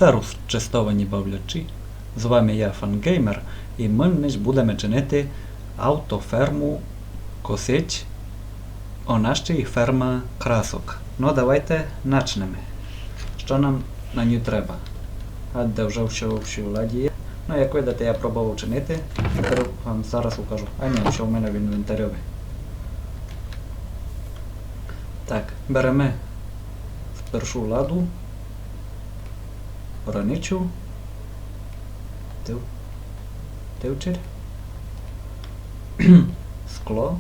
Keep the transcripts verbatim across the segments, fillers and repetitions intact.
Здоров, честовані бавлячі, з вами я, Фангеймер, і мы днесь будеме чинити автоферму косич, она ще й ферма красок. Но, давайте начнеме. Што нам на ню треба? А де вже всьо, всьо в ладі є. Но, як видите, я пробовав чинити. Тепер вам зараз укажу. А ні, всьо в мене в інвентарьови. Так, береме спершу ладу. Ораничу. Тев-, тевчер. Скло.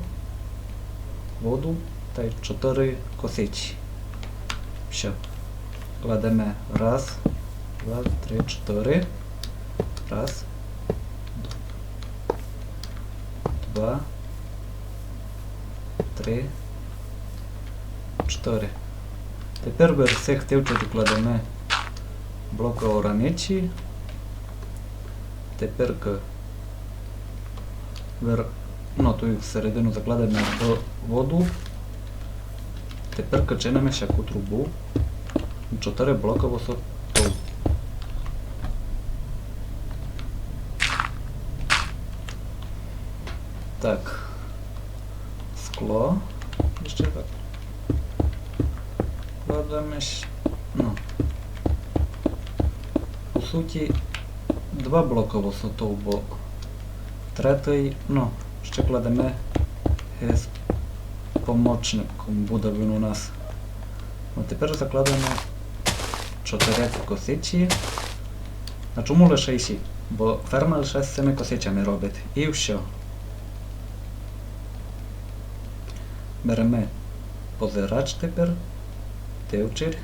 Воду тай чотыри косичі. Всьо. Кладеме раз, два, три, чотыри. Раз. Два. Три. Чотыри. Тепер верх сих тевчерів кладеме блокы ораничі. Тепер к-, вер-, но, ту всередину закладеме в-, воду. Тепер качиме сяку трубу. Чотыри блокы высотов. Так. Скло. Іщи так. Кладеме сь-, но. По суті, два блокы высотов, бо третій, но, іщи кладеме з помочником, буде він у нас. Но, тепер закладеме чотыри косичі. А чому лише сі? Бо ферма лише з сими косичами робить. І всьо. Береме позирач тепер, тевчер,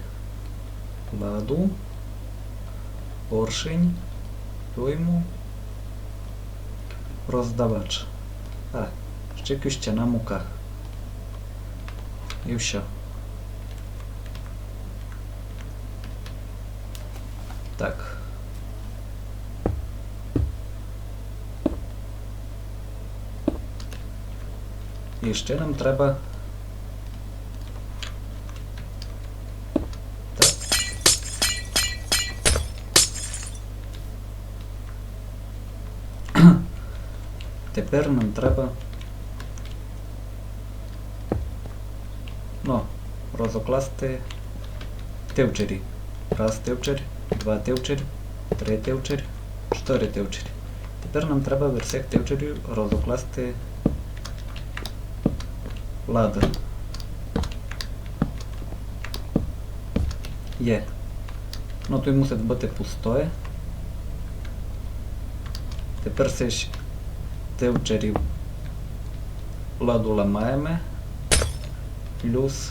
ладу, поршень, туйму, роздавач. А, іщи кущана мука. І всьо. Так. І іщи нам треба. Так. Тепер нам треба, но, розокласти тевчері. Раз тевчер, два тевчер, три тевчер, чотыри тевчері. Тепер нам треба верх сих тевчерів розокласти лады. Є. Но, туй мусить быти пустоє. Тепер сись тевчерів ладу ламаєме. Плюс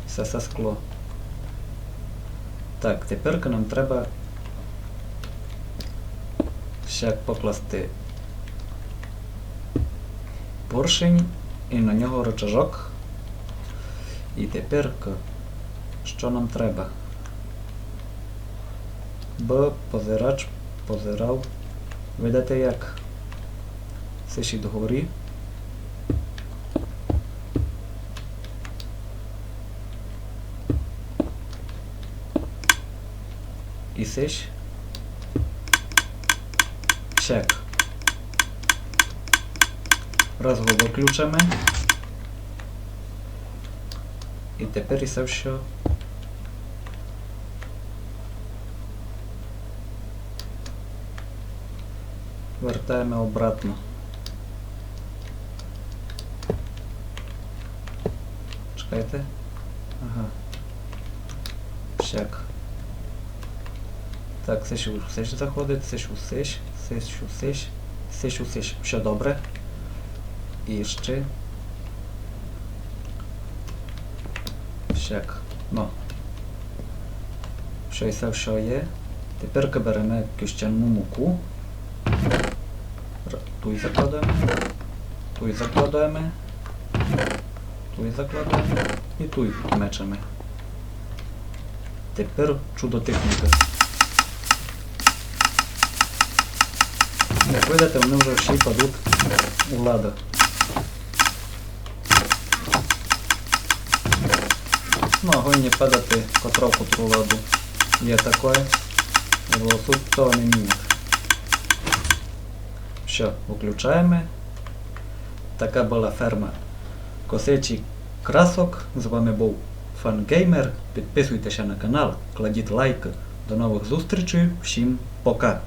всьо се скло. Так, тепер нам треба ще покласти поршень і на нього рычажок. І тепер, што нам треба? Бо позирач позирав. Видите, як сись догорі. І сись. Чек. Раз го выключиме. І тепер і се всьо вертаєме обратно. Чекайте. Ага. Всяк. Так, сись у сись заходить, сись у сись, сись у сись, сись у сись. Всьо добре. І ще. Всяк. Но. Всьо, і се всьо є. Тепер береме кущану муку. Р-, туй закладаєме. Туй закладаєме. Туй закладаєме. І туй мечеме. Тепер чудо техніка. Як видите, они вже всі падуть у ладу. Но, а годні падати котра в котру ладу. Є такоє. Голосу то не міняти. Всьо, выключаєме. Така была ферма косечих красок. З вами быв Фангеймер. Підписуйте ся на канал, кладіть лайкы. До новых зустрічей. Всім пока.